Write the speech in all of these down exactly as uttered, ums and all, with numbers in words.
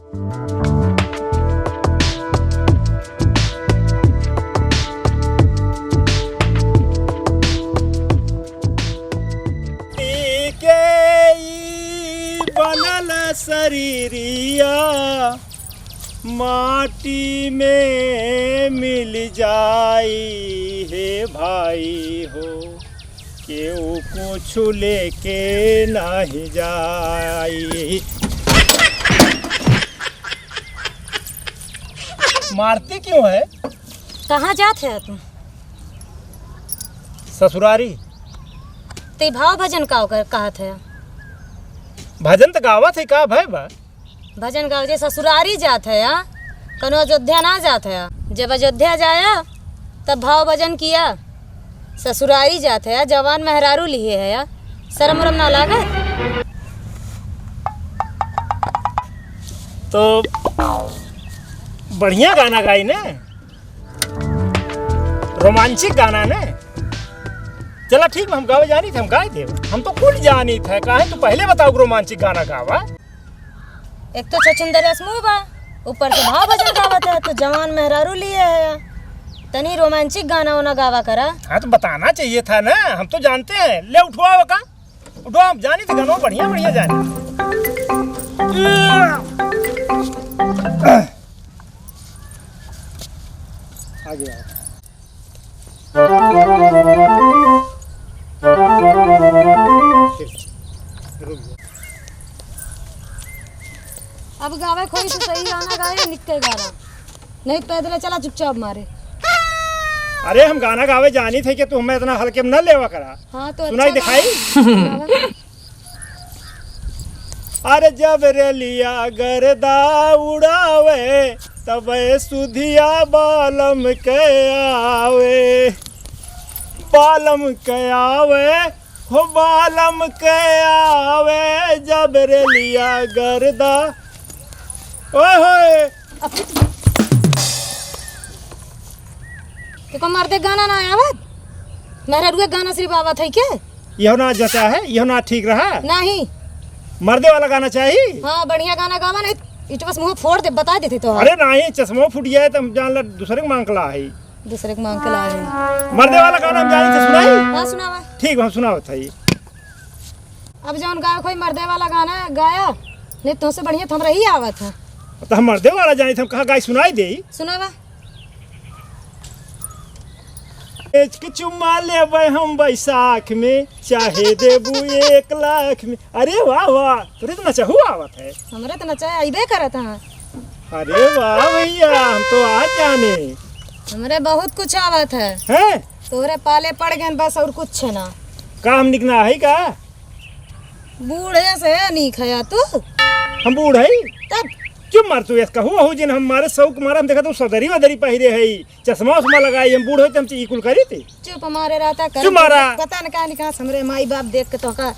के ई बनल शरीरिया माटी में मिल जाई, हे भाई हो, केहू कुछ लेके नहीं जाई। मारती क्यों है? कहाँ जात है तू? ससुरारी। ते भाव भजन का ओकर कहत है? भजन त गावत है, का भय बा? भजन गावे जे ससुरारी जात है, आ? कौनो अयोध्या ना जात है। जब अयोध्या जाया, तब भाव भजन किया। ससुरारी जात है, जवान मेहरारू लिहे है, आ? शर्म उरम ना लागत? तो बढ़िया गाना गाई ने, रोमांचिक गाना ने। चला ठीक बा, हम गावे जानी थे, हम गाए देब। हम तो कुल जानी थे, काहे तू पहले बताओ कि रोमांचिक गाना गावा। एक तो छछुंदर असमू बा, ऊपर से भाव भजन गावत है, तो जवान मेहरारू लिए है, तनी रोमांचिक गाना ओना गावा करा। हाँ, तो बताना चाहिए था ना, हम तो जानते हैं। ले उठवाओ का, उठवाओ, हम जानी थे गाना बढ़िया बढ़िया जानी। आ गया। अब गावे कोई तो सही गाना गाए, निक्के गाना। नहीं पैदल चला चुपचाप मारे। अरे हम गाना गावे जानी थे कि तू हमें इतना हल्के में न लेवा करा। हाँ तो सुनाई अच्छा दिखाई? गाना। अरे जब रेलिया गर्दा उड़ावे, तबे सुधिया बालम के आवे, बालम के आवे, हो बालम के आवे, जब रेलिया गर्दा। ओए होए। तो का मर्दे गाना ना आवत? मेहरारुए गाना सिर्फ आवत है के? यह ना जचा है, यह ना ठीक रहा। नहीं। मर्दे वाला गाना चाहिए। हाँ, बढ़िया गाना गावा, नहीं इट बस मुंह फोड़ दे, बता देते तो। अरे नहीं, चश्मा फूट गया है तो हम जान ला दूसरे के मांग के ला है। दूसरे के मांग के ला है। मर्दे वाला गाना हम जानी थे सुनाई? हाँ, सुनावा। ठीक, हम सुनावत है। अब जौन गायक होई मर्दे वाला गाना गाया, नहीं तो से बढ़िया तो हमरा ही आवत है। तो हम मर्दे वाला जानी थे, हम कहा गाई सुनाई दे। सुनावा। एक चुम्मा लेबै हम बैसाख में, चाहे देबू एक लाख में। अरे वाह वाह, तोरे तो नचहू आवत है। हमरे तो नचा अइबे करत है। अरे वाह भैया, हम तो आज जाने। हमरे बहुत कुछ आवत है। हैं? तोरे पाले पड़ गए बस, और कुछ है ना। का हम निकना है का? बूढ़े से नीक है तू। हम बूढ़ है? तब? चुप मार तू, ऐस कहू हो जिन हमारे शौक मारा, हम देखा तू सदरी वदरी पहिरे है, चश्मा उश्मा लगाई, हम बूढ़ होते हम ई कुल करी थी। चुप मारे रहता कर। चुप मारा। पता न कहाँ निकास हमरे माई बाप देख के तो का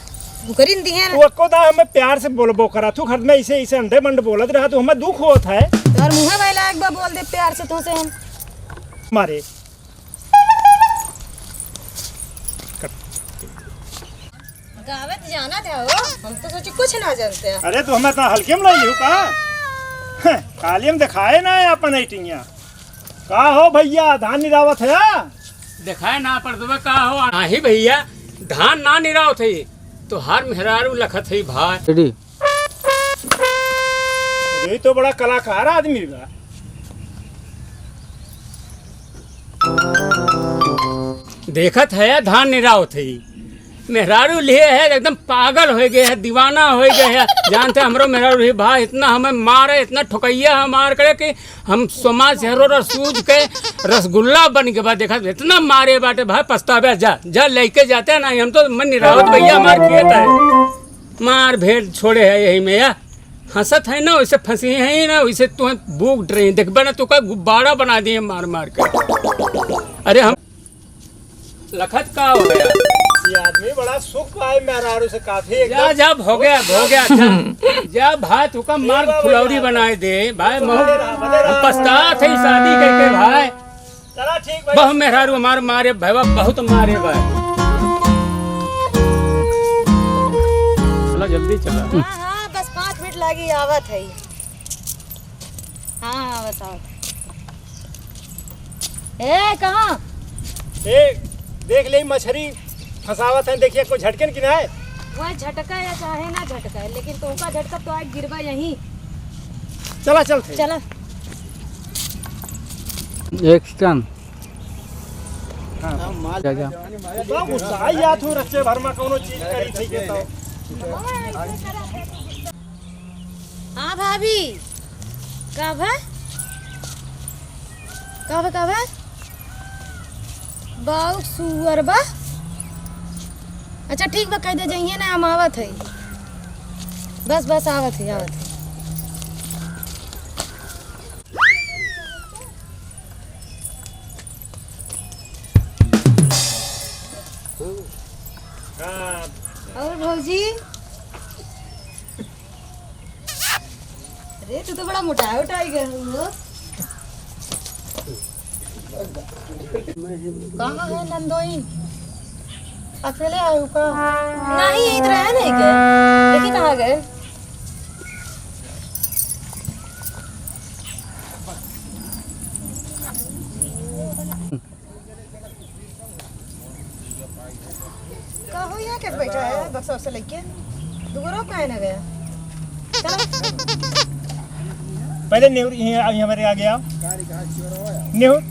करिन दिहे ना। तू अक्को दा हमें प्यार से बोलबो करा, तू घर में ऐसे ऐसे अंडे मंड बोलत रहा, तू हमें दुख होत है। तोर मुँह भाई लायक बा बोल दे प्यार से तोसे हम। मारे। गावत जाना था हो, हम तो सोचे कुछ ना जानते हैं। अरे तो हमें इतना हल्के में ले लियो का? हैं, काली में दिखाए ना है अपन ऐटिंगिया। का हो भैया, धान निरावत है या? दिखाए ना पड़ तुम्हें का हो? नाही भैया, धान ना निरावत है, तो हर मेहरारू लखत है भाई। रेडी। यही तो बड़ा कलाकार आदमी बा। देखत है धान निरावत है, मेहरारू लिए है एकदम पागल हो गए है, दीवाना हो गए है। जानते हमरो मेहरारू ही भाई इतना हमें मारे, इतना ठुकैया है मार करे कि हम सोमा से हरो रस सूझ के रसगुल्ला बन के बा। देखत इतना मारे बाटे भाई, पछतावे। जा, जा लेके जाते हैं ना, हम तो मन निरावत भैया हमार खेत है। मार भेड़ छोड़े है यही में या। हंसत है ना, वैसे फंसी है ना, वैसे तुम्हें भूख रही, देखबे ना, तो का गुब्बारा बना दिए मार मार के। अरे हम लखत का हो गया? ये आदमी बड़ा सुख पाए मेहरारू से काफी जा, एकदम। जा, हो गया, हो गया, जा। जा भाई, तू का मार फुलौरी बनाए दे, भाई, महू, हम पछतात है शादी करके, भाई। चला ठीक भाई। बहुत मेहरारू हमार मारे, भैया, बहुत मारे, भाई। चला, जल्दी चला। हाँ, हाँ, बस पाँच मिनट लागी, आवत है। ए, कहाँ? ए, देख ले, मछरी फंसावत है, देखिए, कोई झटके न कि ना है? वह झटका या चाहे ना झटका है, लेकिन तोहका झटका तो आज गिरबा यहीं। चला, चलते। चला। Action। हाँ, माल जा, जा। तो गुस्सा आई जात हो, रस्ते भर में कौनो चीज करी थी के तो। हाँ भाभी, का भा? का भा, का भा? बाऊ सुअर बा। अच्छा ठीक बा, कह दे जइहे ना, हम आवत है। बस, बस, आवत है, आवत है। हाँ। और भौजी? अरे, तू तो बड़ा मोटाए उटाए गए हो। कहाँ है नंदोई? अकेले आए हो का? नहीं, इधर है नहीं के। देखी कहाँ गए? का हो, यहाँ कैसे बैठा है बक्सा उक्सा लेके? दुगरो काहे ना गया? चलो। पहले नेहुर, यहाँ, यहाँ मेरे आगे आओ। नेहुर।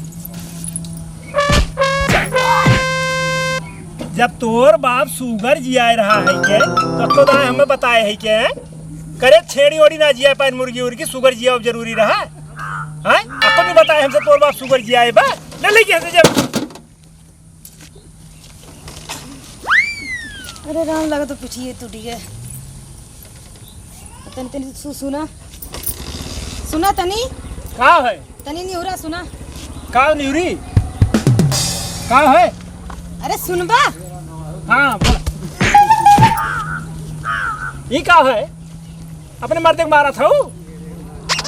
जब तोर बाप सुगर जियाए रहा है के, तो, तो दाए हमें बताए है के, करे छेड़ी ओड़ी ना जिया पाए, मुर्गी उर्गी सुगर जिया जरूरी रहा। हैं? अपन भी बताए हमसे तोर बाप सुगर जियाए बा। ले लेके हमसे जब अरे राम, लगा तो पिठिए टूट गए। तनी, तनी सु-, सुना, सुना तनी। का है? तनी निहुरा सुना। का निहुरी? का है? अरे सुनबा। हाँ, बोल। ई का है? अपने मर्दे के मारत हऊ?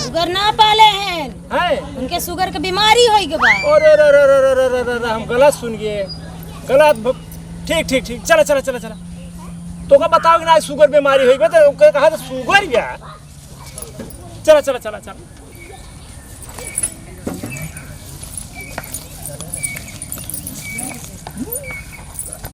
सुगर ना पाले हैं। हैं? उनके सुगर के बीमारी होई के बा। अरे, अरे, अरे, हम गलत सुन गए। गलत ब-, ठीक, ठीक, ठीक। चला, चला, चला, चला। तोका बताओ कि ना सुगर बीमारी होई के बा, तो ओके कहा तो सुगर या। चला, चला, चला, चला।